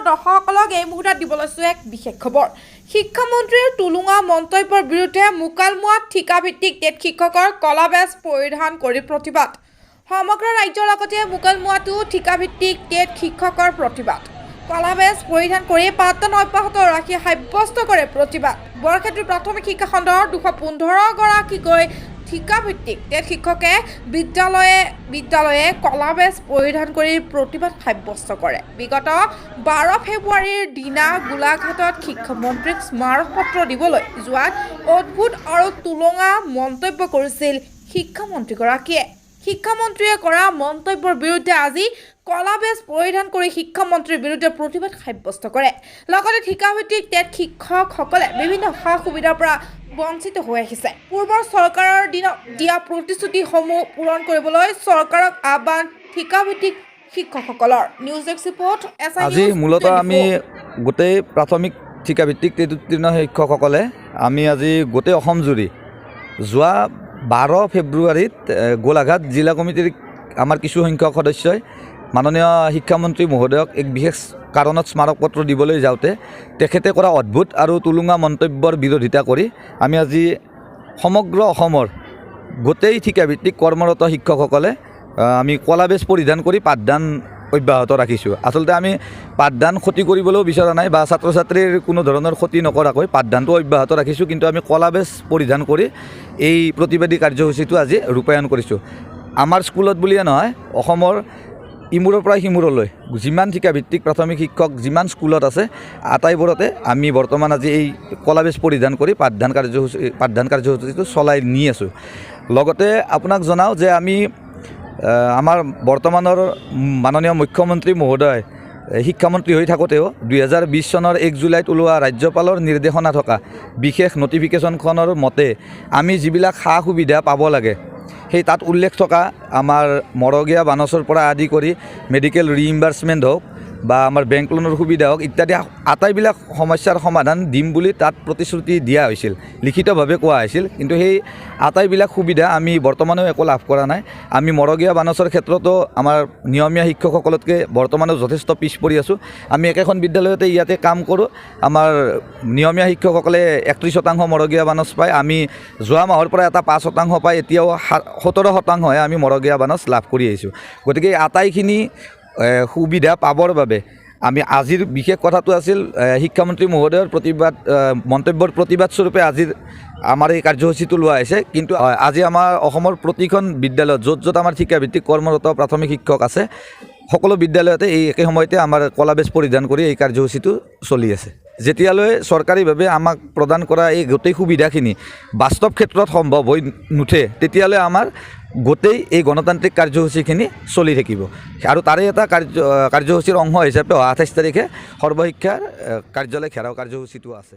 দৰ্শকসকলক এই মুহূৰ্তত দিব লৈছোঁ এক বিশেষ খবৰ। শিক্ষামন্ত্ৰীৰ টুলুঙা মন্তব্যৰ বিৰুদ্ধে মুকালমুৱাত ঠিকাভিত্তিক টেট শিক্ষকৰ কলা বেজ পৰিধান কৰি প্ৰতিবাদ। সমগ্ৰ ৰাজ্যৰ লগতে মুকালমুৱাতো ঠিকাভিত্তিক টেট শিক্ষকৰ প্ৰতিবাদ। কলা বেজ পৰিধান কৰি পাঠদান অব্যাহত ৰাখি সাব্যস্ত কৰে প্ৰতিবাদ। বৰক্ষেত্ৰী প্ৰাথমিক শিক্ষা খণ্ডৰ 215গৰাকীকৈ ঠিকাভিত্তিক টেট শিক্ষকে বিদ্যালয়ে বিদ্যালয়ে কলা বেজ পৰিধান কৰি প্ৰতিবাদ সাব্যস্ত কৰে। বিগত 12 ফেব্ৰুৱাৰীৰ দিনা গোলাঘাটত শিক্ষামন্ত্ৰীক স্মাৰকপত্ৰ দিবলৈ যোৱাত অদ্ভুত আৰু টুলুঙা মন্তব্য কৰিছিল শিক্ষামন্ত্ৰীগৰাকীয়ে। শিক্ষামন্ত্ৰীয়ে কৰা মন্তব্যৰ বিৰুদ্ধে আজি কলা বেজ পৰিধান কৰি শিক্ষামন্ত্ৰীৰ বিৰুদ্ধে প্ৰতিবাদ সাব্যস্ত কৰে। লগতে ঠিকাভিত্তিক টেট শিক্ষকসকলে বিভিন্ন সা সুবিধাৰ পৰা বঞ্চিত হৈ আহিছে। পূৰ্বৰ চৰকাৰৰ দিনত দিয়া প্ৰতিশ্ৰুতিসমূহ পূৰণ কৰিবলৈ চৰকাৰক আহ্বান ঠিকাভিত্তিক শিক্ষকসকলৰ। News desk report, S I আজি নিউজ মূলতঃ 24। আমি গোটেই প্ৰাথমিক ঠিকাভিত্তিক টেট উত্তীৰ্ণ শিক্ষকসকলে আমি আজি গোটেই অসম জুৰি যোৱা 12 ফেব্ৰুৱাৰীত গোলাঘাট জিলা কমিটিৰ আমাৰ কিছু সংখ্যক সদস্যই মাননীয় শিক্ষামন্ত্ৰী মহোদয়ক এক বিশেষ কাৰণত স্মাৰকপত্ৰ দিবলৈ যাওঁতে তেখেতে কৰা অদ্ভুত আৰু টুলুঙা মন্তব্যৰ বিৰোধিতা কৰি আমি আজি সমগ্ৰ অসমৰ গোটেই ঠিকাভিত্তিক কৰ্মৰত শিক্ষকসকলে আমি কলা বেজ পৰিধান কৰি পাঠদান অব্যাহত ৰাখিছোঁ। আচলতে আমি পাঠদান ক্ষতি কৰিবলৈও বিচৰা নাই বা ছাত্ৰ ছাত্ৰীৰ কোনো ধৰণৰ ক্ষতি নকৰাকৈ পাঠদানটো অব্যাহত ৰাখিছোঁ। কিন্তু আমি কলা বেজ পৰিধান কৰি এই প্ৰতিবাদী কাৰ্যসূচীটো আজি ৰূপায়ণ কৰিছোঁ। আমাৰ স্কুলত বুলিয়ে নহয়, অসমৰ ইমূৰৰ পৰা সিমূৰলৈ যিমান ঠিকাভিত্তিক প্ৰাথমিক শিক্ষক যিমান স্কুলত আছে, আটাইবোৰতে আমি বৰ্তমান আজি এই কলা বেজ পৰিধান কৰি পাঠদান কাৰ্যসূচীটো চলাই নি আছোঁ। লগতে আপোনাক জনাওঁ যে আমি আমাৰ বৰ্তমানৰ মাননীয় মুখ্যমন্ত্ৰী মহোদয় শিক্ষামন্ত্ৰী হৈ থাকোঁতেও 2020 চনৰ 1 জুলাইত ওলোৱা ৰাজ্যপালৰ নিৰ্দেশনা থকা বিশেষ নটিফিকেশ্যনখনৰ মতে আমি যিবিলাক সা সুবিধা পাব লাগে, সেই তাত উল্লেখ থকা আমাৰ মৰগীয়া বানচৰ পৰা আদি কৰি মেডিকেল ৰিইম্বাৰ্চমেণ্ট হওক বা আমাৰ বেংক লোনৰ সুবিধা হওক ইত্যাদি আটাইবিলাক সমস্যাৰ সমাধান দিম বুলি তাত প্ৰতিশ্ৰুতি দিয়া হৈছিল, লিখিতভাৱে কোৱা হৈছিল। কিন্তু সেই আটাইবিলাক সুবিধা আমি বৰ্তমানেও একো লাভ কৰা নাই। আমি মৰগীয়া বানচৰ ক্ষেত্ৰতো আমাৰ নিয়মীয়া শিক্ষকসকলতকৈ বৰ্তমানেও যথেষ্ট পিছ পৰি আছোঁ। আমি একেখন বিদ্যালয়তে ইয়াতে কাম কৰোঁ। আমাৰ নিয়মীয়া শিক্ষকসকলে 31% মৰগীয়া বানচ পায়। আমি যোৱা মাহৰ পৰা এটা 5% পাই এতিয়াও 17%হে আমি মৰগীয়া বানচ লাভ কৰি আহিছোঁ। গতিকে এই আটাইখিনি সুবিধা পাবৰ বাবে আমি আজিৰ বিশেষ কথাটো আছিল শিক্ষামন্ত্ৰী মহোদয়ৰ মন্তব্যৰ প্ৰতিবাদস্বৰূপে আজিৰ আমাৰ এই কাৰ্যসূচীটো লোৱা হৈছে। কিন্তু আজি আমাৰ অসমৰ প্ৰতিখন বিদ্যালয়ত য'ত য'ত আমাৰ ঠিকাভিত্তিক কৰ্মৰত প্ৰাথমিক শিক্ষক আছে, সকলো বিদ্যালয়তে এই একে সময়তে আমাৰ কলা বেজ পৰিধান কৰি এই কাৰ্যসূচীটো চলি আছে। যেতিয়ালৈ চৰকাৰীভাৱে আমাক প্ৰদান কৰা এই গোটেই সুবিধাখিনি বাস্তৱ ক্ষেত্ৰত সম্ভৱ হৈ নুঠে, তেতিয়ালৈ আমাৰ গোটেই এই গণতান্ত্ৰিক কাৰ্যসূচীখিনি চলি থাকিব। আৰু তাৰে এটা কাৰ্যসূচীৰ অংশ হিচাপে অহা 28 তাৰিখে সৰ্বশিক্ষাৰ কাৰ্যালয় ঘেৰাও কাৰ্যসূচীটো আছে।